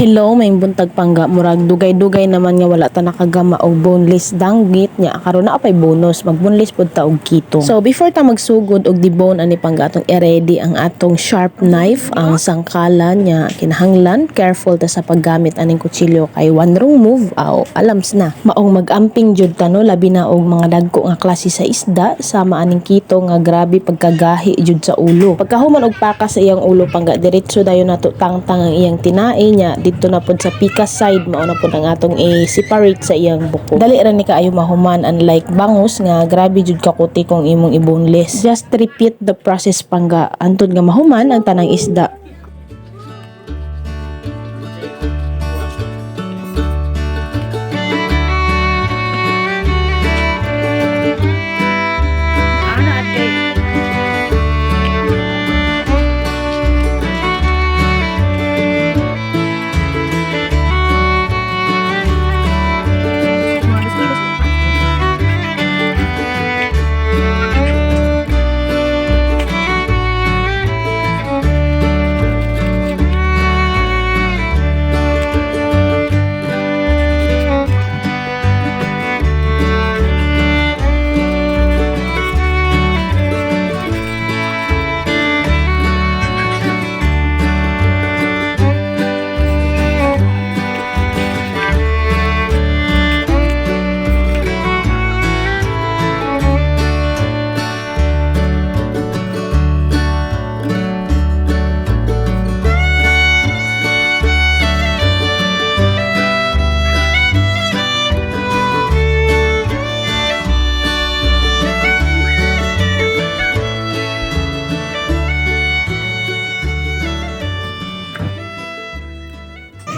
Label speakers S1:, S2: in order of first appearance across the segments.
S1: Hello, maayong buntag, pangga. Murag dugay-dugay naman nga wala ta nakagama og boneless danggit nya. Karon naa pay bonus, mag boneless pud ta og ketong. So before ta magsugod og debone ani, pangga, atong i-ready ang atong sharp knife, ang sangkalan nya. Kinahanglan careful ta sa paggamit aning kutsilyo kay one wrong move, aw, alams na. Maong mag-amping jud ta, no, labi na og mga dagko nga klase sa isda sama aning ketong nga grabe pagkagahi jud sa ulo. Pagkahuman og pakas sa iyang ulo, pangga, diretso dayon nato tangtang ang iyang tinai nya didto na pod sa pikas side, mao na pod ang atong i-separate sa iyang buko. Dali ra ni kaayo mahuman, unlike bangus nga grabe jud kakuti kung imong i-boneless. Just repeat the process, pangga, antud nga mahuman ang tanang isda.
S2: Ana at kay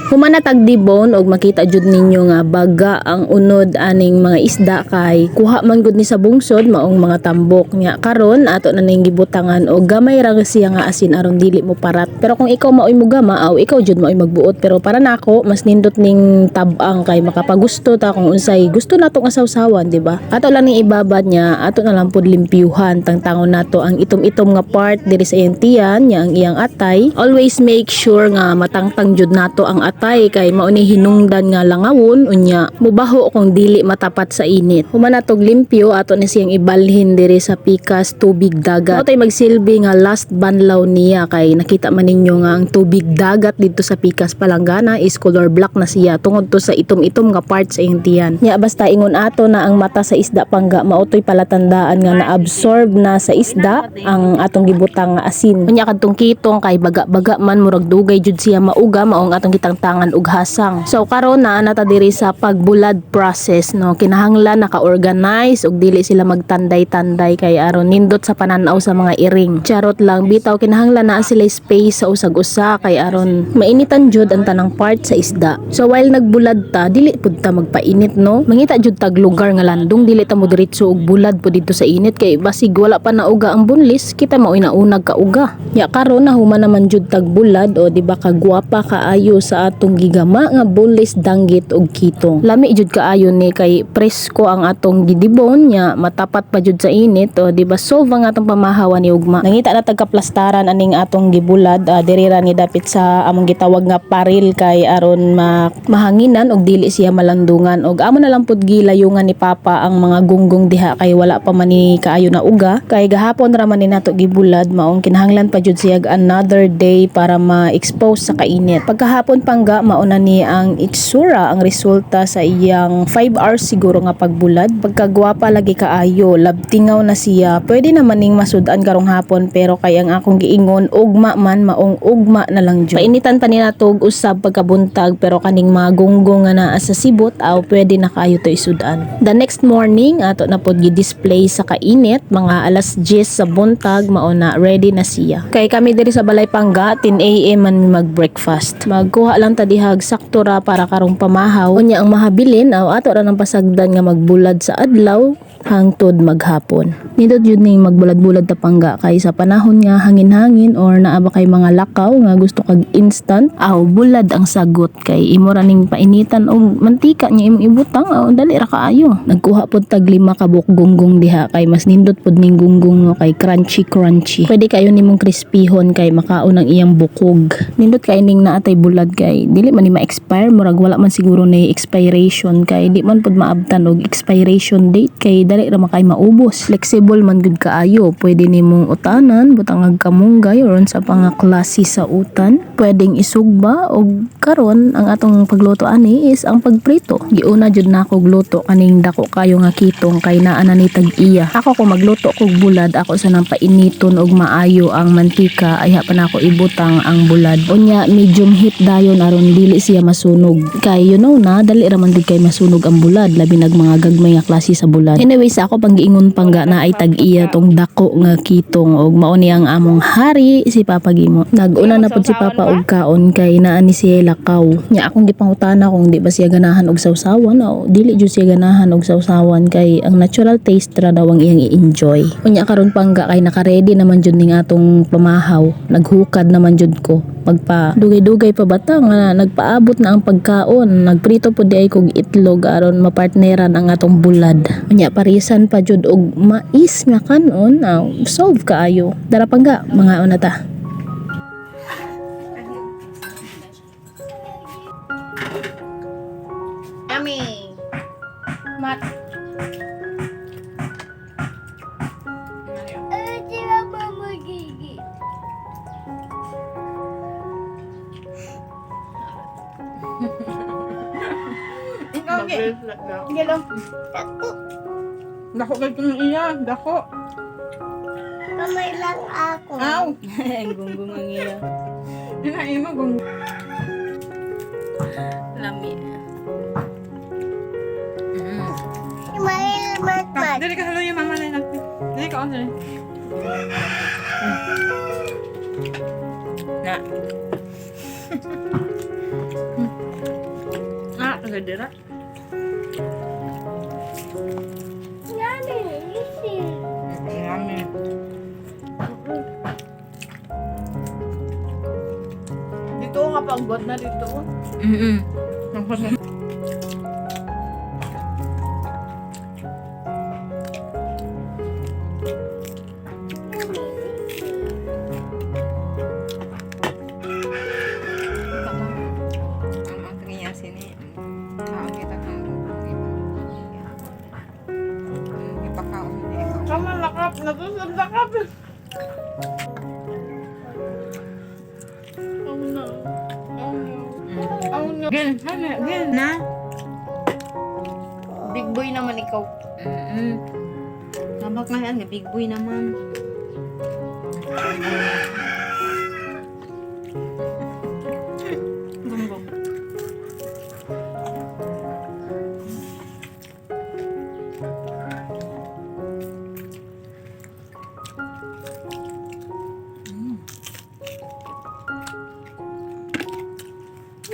S1: Human na tag debone og makita jud ninyo nga baga ang unod aning mga isda kay kuha man gud ni sa bungsod, maong mga tambok nya. Karon ato na ning gibutangan og gamay ra siya nga asin aron dili mo parat. Pero kung ikaw maoy mugama, aw, ikaw jud maoy magbuot, pero para nako mas nindot ning tab-ang kay makapagusto ta kung unsay gusto nato nga sawsawan, di ba? Ato lang ning ibabad nya ato na lang pud limpyuhan. Tangtangon nato ang itom-itom nga part diri sa iyang tiyan nya ang iyang atay. Always make sure nga matangtang jud nato ang atay kay mao ni hinungdan nga langawon, unya mubaho kung dili matapat sa init. Human natog limpyo, ato ni siyang ibalhin diri sa pikas tubig dagat. Mao tay magsilbi nga last banlaw niya kay nakita man ninyo nga ang tubig dagat didto sa pikas palanggana is color black na siya tungod to sa itom-itom nga part sa iyang tiyan. Nya basta ingon ato na ang mata sa isda, pangga, mao toy palatandaan nga na-absorb na sa isda ang atong gibutang nga asin. Unya kadtong ketong kay baga-baga man, murag dugay jud siya mauga, maong atong gitangtangan og hasang. So karon naa na ta diri sa pagbulad process, no. Kinahanglan naka-organize ug dili sila magtanday-tanday kay aron nindot sa pananaw sa mga iring. Charot lang bitaw, kinahanglan naa sila space sa usag-usa kay aron mainitan jud ang tanang part sa isda. So while nagbulad ta, dili pud ta magpainit, no. Mangita jud tag lugar nga landong, dili ta mo diretso og bulad pud didto sa init kay basig wala pa nauga ang boneless, kita maoy naunag kauga. Nya karon nahuman naman jud tag bulad o, di ba kagwapa kaayo sa atong gigama nga boneless danggit og ketong? Lami jud kaayo ni kay presko ang atong gidebone nya matapat pa jud sa init o, di ba solve ang atong pamahawan ni ugma? Nangita na tag kaplastaran aning atong gibulad, diri ra ni dapit sa among gitawag nga paril kay aron mahanginan og dili siya malandungan. Og amo na lang pud gilayungan ni Papa ang mga gunggong diha kay wala pa man ni kaayo na uga kay gahapon ra man ni nato gibulad, maong kinahanglan pa jud siya another day para ma-expose sa kainit. Pagkahapon, pangga, mao na ni ang itsura, ang resulta sa iyang 5 hours siguro nga pagbulad. Pagkagwapa lagi kaayo, labtingaw na siya. Pwede naman ning masud-an karong hapon, pero kay ang akong giingon ugma man, maong ugma na lang jud. Painitan pa ni nato og usab pagkabuntag, pero kaning mga gunggong nga naa sa sibot, aw, pwede na kaayo to isud-an. The next morning, ato na pod gi-display sa kainit, mga alas 10 sa buntag, mao na ready na siya. Kay kami diri sa balay, pangga, 10 a.m. man mi mag-breakfast. Magkuha lang ta dihag sakto ra para karong pamahaw. Unya ang mahabilin, aw, ato ra nang pasagdan nga magbulad sa adlaw. Hangtod maghapon. Nindot jud ning magbulad-bulad ta, pangga, kay sa panahon nga hangin-hangin or naa ba kay mga lakaw nga gusto kag instant, aw, bulad ang sagot kay imo ra ning painitan og mantika nya imong ibutang, aw, dali ra kaayo. Nagkuha pod tag lima ka buok gunggong diha kay mas nindot pod ning gunggong, no, kay crunchy crunchy. Pwede kayo nimong crispyhon kay makaon ang iyang bukog. Nindot kay ning naa tay bulad kay dili man ni ma-expire, murag wala man siguro na expiration kay di man pod maabtan og expiration date kay dali ra man kay maubos. Flexible man gud kaayo, pwede nimong utanan, butangag kamunggay or unsa pa nga klase sa utan. Pwedeng isugba. Og karon ang atong pagluto ani is ang pagprito. Giuna jud nako luto kaning dako kayo nga kitong kay naa na ni tag-iya. Ako, kung magluto kog bulad, ako sa nang painiton og maayo ang mantika ayha pa nako ibutang ang bulad. Unya medium heat dayon aron dili siya masunog. Kay you know na dali ra man gud kay masunog ang bulad, labi nag mga gagmay nga klase sa bulad. Anyway, sa ako pang giingon, pangga, na ay tag-iya tong dako nga kitong og mao ni ang among hari, si Papa Gimo. Nag-una na pud si Papa og kaon kay naa ni siya lakaw. Nya akong gipangutana kung di ba siya ganahan og sawsawan o dili jud siya ganahan og sawsawan kay ang natural taste ra daw ang iyang i-enjoy. Unya karon, pangga, kay naka-ready naman jud ning atong pamahaw. Naghukad naman jud ko. Magpa dugay-dugay pa bata nga nagpaabot na ang pagkaon. Nagprito pud diay kog itlog aron mapartneran ang atong bulad. Unya parisan pa jud og mais nga kanon, ah, solve kaayo. Dara, pangga, mga una ta.
S2: Yummy. Mat.
S3: Ano sila ba magiging?
S2: Ikaw, okay. Gelo.
S3: Ako,
S2: Dako kay kung iya. Dako.
S3: kamay lang ako.
S2: Aw.
S1: Gunggong ang iya.
S2: Ina imo gung.
S1: Lami.
S3: Kamay mat mat.
S2: Dili ka halo yung mama na. Dili ka on dili. Na. Ah, gadira.
S3: Yummy, easy.
S2: Yummy.
S4: Dito kapag buat na dito.
S2: Ang kanya sini. Kaon kita kang ipakaon ni ikaw.
S4: Kama lakap, natusad lakap. Oh no. Oh no. Oh no.
S2: Gil, hana, gil na.
S4: Big boy naman ikaw.
S2: Kabak na yan, big boy naman. Gunggong.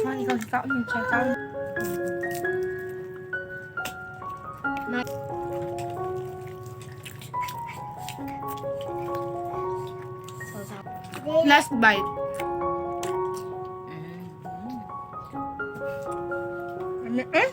S2: Man, ikaw si kaon, siya kaon.
S4: Last bite.
S2: Eh?